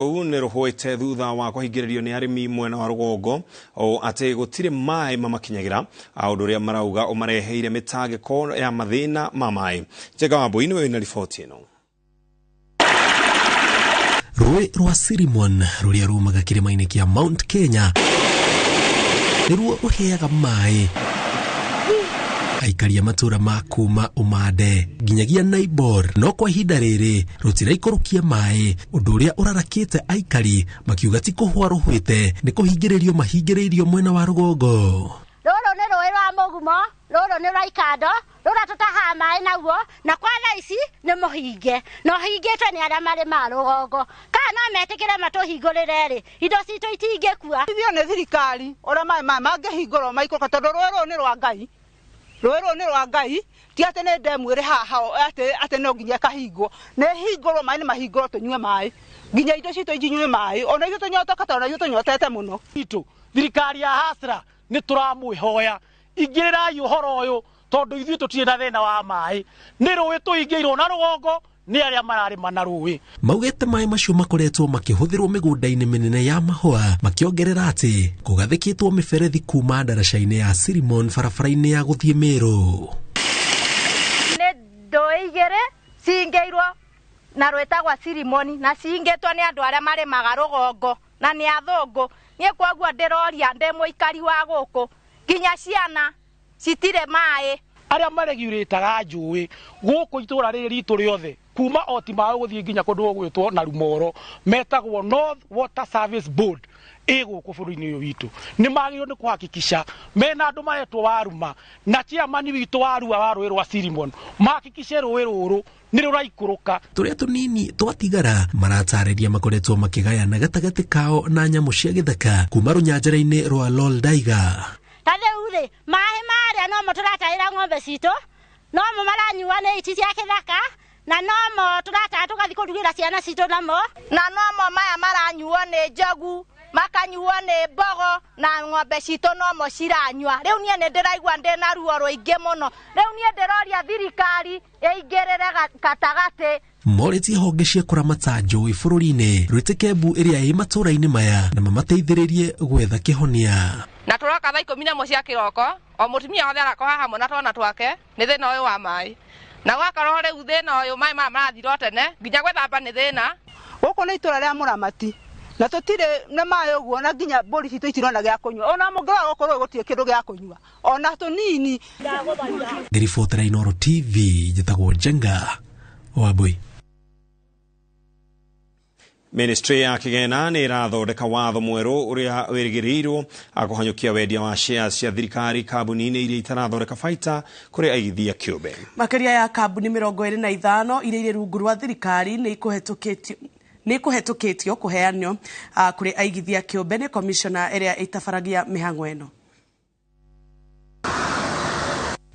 Rũu nĩ rũhwĩte thutha wa kũhingĩrĩrio nĩ arĩmi mwena wa rũgongo o atĩ gũtirĩ maĩ mamakinyagĩra, ũndũ ũrĩa marauga ũmareheire mĩtangĩko ya mathĩna ma maĩ. Njenga Wambui nĩwe wĩna riboti ĩno. Rũĩ rwa Sirimon rũrĩa rumaga kĩrĩma-inĩ kĩa Mount Kenya nĩruo rũheaga maĩ aikari a matũũra ma kuma Ũmande nginyagia Naibor, no kwa ihinda rĩrĩ rũtiraikũrũkia maĩ, ũndũ ũrĩa ũrarakĩte aikari makiuga ti kũhũa rũhwĩte, nĩ kũhingĩrĩrio mahingĩrĩirio mwena wa rũgongo. Rũrũ nĩ rũĩ rwa mũgumo, rũrũ nĩ rwa ikando, rũrĩa tũtahaga maĩ naguo, na kwa thaa ici nĩ mũhinge, na ũhingĩtwe nĩ arĩa marĩ ma rũgongo. Kana no metĩkĩre matũhingũrĩre rĩ, indo citũ itingĩkua. Ithuĩ nĩ thirikari ũrĩa maĩ maya mangĩhingũrwo maikũrũka, tondũ rũĩ rũrũ nĩ rwa Ngai. Rũĩ rũrũ nĩ rwa Ngai, ti atĩ nĩ ndemu ĩrĩ haha atĩ no nginya ĩkahingwo. Nĩ ĩhingũrwo, maĩ nĩ mahingũrwo tũnyue maĩ. Nginya indo citũ inyue maĩ. Ona ithuĩ tũnyotoka tondũ ona ithuĩ tũnyotete mũno. Itũ, thirikari ya Hasra nĩ tũramwĩhoya. Ingĩrĩrai ũhoro ũyũ tondũ ithuĩ tũtirĩ na thĩna wa maĩ. Nĩ rũĩ tũhingĩirwo na rũgongo nĩ arĩa mararĩma na rũĩ. Maugĩte maĩ macio makoretwo makĩhũthĩrwo mĩgũnda-inĩ mĩnene ya mahũa, makĩongerera atĩ kũgathĩkĩtwo mĩberethi kuma ndaraca-inĩ ya Sirimon barabara-inĩ ya gũthiĩ Meru. Nĩ ndũĩ igĩrĩ cingĩirwo na rwĩtagwa Sirimoni na cingĩtwo nĩ andũ arĩa marĩmaga rũgongo na nĩ athũngũ. Niĩ kwoguo ndĩroria ndĩ mũikari wa gũkũ nginya ciana citirĩ maĩ. Arĩa maregurĩtaga njũĩ gũkũ itũra rĩrĩ ritũ rĩothe kuma oti maũ gũthiĩ nginya kũndũ gũgwĩtwo na Rumoro metagwo North Water Service Board ĩ gũkũ bũrũri-inĩ ũyũ witũ. Nĩ magĩrĩirwo nĩ kũhakikisha mena andũ maretwo Waruma na chairman witũ wa Arua wa rũĩ rwa Sirimon mahakikishe rũĩ rũrũ nĩ rũraikũrũka. Tũrĩa tũnini twatigara maratarĩria makoretwo makĩgayana gatagatĩ kao na nyamũ cia gĩthaka kuma rũnyanjara-inĩ rwa Loldaiga. Ta rĩu rĩ, maĩ marĩa nomo tũratahĩra ng'ombe citũ, nomo maranyua nĩ iti cia gĩthaka, na nomo tũrataha tũgathiĩ kũrugĩra ciana citũ namo. Na nomo maya maranyuo nĩ njogu, makanyuo nĩ mbogo, na ng'ombe citũ nomo ciranyua. Rĩu niĩ nĩ ndĩraigua ndĩna ruo rũingĩ mũno. Rĩu niĩ ndĩroria thirikari ĩingĩrĩre gatagatĩ. Morĩtie honge cia kũramata njũĩ bũrũri-inĩ rwĩtĩke mbu ĩrĩa ĩ matũũra-inĩ maya na mamateithĩrĩrie gwetha kĩhonia. Na tũroka thaa ikũmi na ĩmwe cia kĩroko, o mũtumia wothe arakorwo haha hamwe na twana twake nĩ thĩna ũyũ wa maĩ. Na gwakorwo rĩu thĩna ũyũ maĩ maya marathira o tene, nginya gwĩthamba nĩ thĩna. Gũkũ nĩ itũũra rĩa Mũramati na tũtirĩ na maĩ ũguo, na nginya mbũri citũ itirona gĩa kũnyua. Ona mũngĩrora gũkũ rũĩ gũtirĩ kĩndũ gĩa kũnyua ona tũnini. Ngĩribotera Inooro TV, njĩtagwo Njenga Wambui. Ministry ya Kigena nĩ ĩrathondeka watho mwerũ ũrĩa wĩrĩgĩrĩirwo kũhanyũkia wendia wa shares cia thirikari kambuni-inĩ iria itarathondeka baita kũrĩ aigithia kĩũmbe. Makĩria ya kambuni 25 iria irĩ rungu rwa thirikari nĩ ikũhetũkĩtio kũheanwo kũrĩ aigithia kĩũmbe nĩ commissioner ĩrĩa ĩtabaragia mĩhang'o ĩno.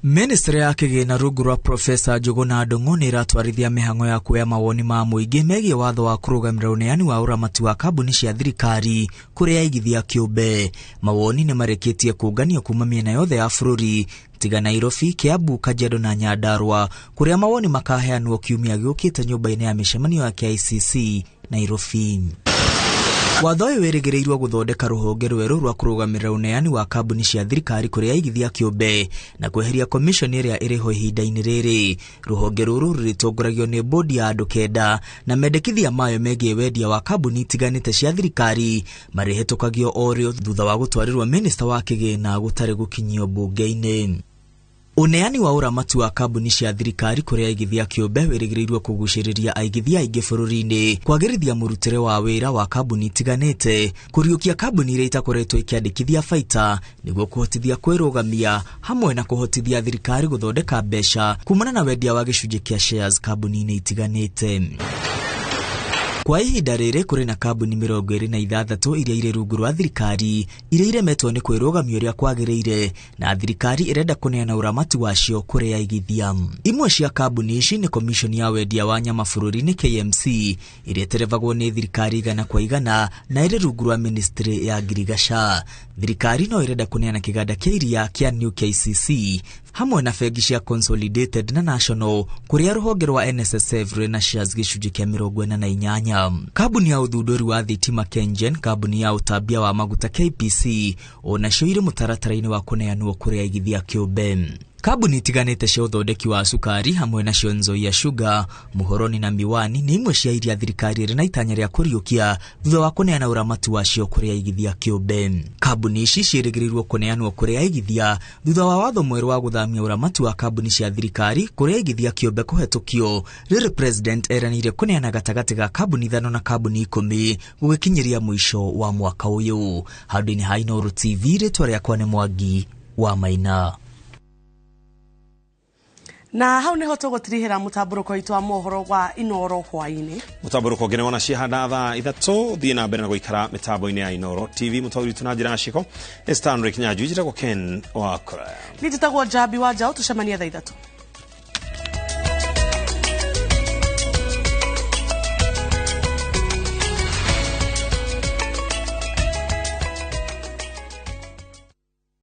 Ministry ya Kigina rungu rwa Professor Njuguna Ndung'u nĩ ĩratwarithia mĩhang'o ya kuoya mawoni ma mũingĩ megiĩ watho wa kũrũgamĩrĩra ũneani wa ũramati wa kambuni cia thirikari kũrĩ aigithia kĩũmbe. Mawoni nĩ marĩkĩtie kũnganio kuma mĩena yothe ya bũrũri tiga Nairobi, Kiambu, Kajiado na Nyandarua, kũrĩa mawoni makaheanwo kiumia gĩũkĩte nyũmba-inĩ ya mĩcemanio ya KICC Nairobi. Watho ũyũ wĩrĩgĩrĩirwo gũthondeka rũhonge rwerũ rwa kũrũgamĩrĩra ũneani wa kambuni cia thirikari kũrĩ aigithia kĩũmbe na kweheria commission ĩrĩa ĩrĩho ihinda-inĩ rĩrĩ. Rũhonge rũrũ rũrĩtongoragio nĩ bodi ya andũ 9 na mendekithia mayo megiĩ wendia wa kambuni itiganĩte cia thirikari marĩhĩtũkagio o rĩo thutha wa gũtwarĩrwo minista wa Kĩgĩna gũtarĩ gũkinyio mbunge-inĩ. Ũneani wa ũramati wa kambuni cia thirikari kũrĩ aigithia kĩũmbe wĩrĩgĩrĩirwo kũgucĩrĩria aigithia aingĩ bũrũri-inĩ, kwagĩrithia mũrutĩre wa wĩra wa kambuni itiganĩte, kũriũkia kambuni iria itakoretwo ikĩandĩkithia baita nĩguo kũhotithia kwĩrũgamia, hamwe na kũhotithia thirikari gũthondeka mbeca kumana na wendia wa gĩcunjĩ kĩa shares kambuni-inĩ itiganĩte. Kwa ihinda rĩrĩ kũrĩ na kambuni 26 iria irĩ rungu rwa thirikari iria iremetwo nĩ kwĩrũgamia ũrĩa kwagĩrĩire na thirikari ĩrenda kũneana ũramati wacio kũrĩ aigithia. Imwe cia kambuni ici nĩ Commission ya wendia wa nyama bũrũri-inĩ KMC ĩrĩa ĩterebagwo nĩ thirikari 100 kwa 100 na ĩrĩ rungu rwa ministry ya ngirigaca. Thirikari no ĩrenda kũneana kĩganda kĩa iria kĩa New KCC, Hamwe na bengi cia Consolidated na National, kũrĩa rũhonge rwa NSSF rwĩna shares gĩcunjĩ kĩa 48. Kambuni ya ũthundũri wa thitima KenGen, kambuni ya ũtambia wa maguta KPC, onacio irĩ mũtaratara-inĩ wa kũneanwo kũrĩ aigithia kĩũmbe. Kambuni itiganĩte cia ũthondeki wa cukari hamwe nacio Nzoia Sugar, Muhoroni na Miwani nĩ imwe cia iria thirikari ĩrĩ na itanya rĩa kũriũkia thutha wa kũneana ũramati wacio kũrĩ aigithia kĩũmbe. Kambuni ici ciĩrĩgĩrĩirwo kũneanwo kũrĩ aigithia thutha wa watho mwerũ wa gũthamia ũramati wa kambuni cia thirikari kũrĩ aigithia kĩũmbe kũhetũkio, rĩrĩ President eranĩire kũneana gatagatĩ ga kambuni 5 na kambuni 10 gũgĩkinyĩria mũico wa mwaka ũyũ. Handũ-inĩ ha Inooro TV, rĩtwa rĩakwa nĩ Mwangi wa Maina. Na hau niho tũgũtirihĩra mũtambũrũko witũ wa mohoro wa Inooro hwaĩ-inĩ. Mũtambũrũko ũngĩ nĩ wona ciahanda thaa 3. Thiĩ na mbere na gũikara mĩtambo-inĩ ya Inooro TV. Mũtaũri witũ na njĩra ya ciko nĩ Stanley Kinyanjui, njĩtagwo Ken Wakora. Niĩ njĩtagwo Njambi wa Njaũ, tũcemanie thaa 3.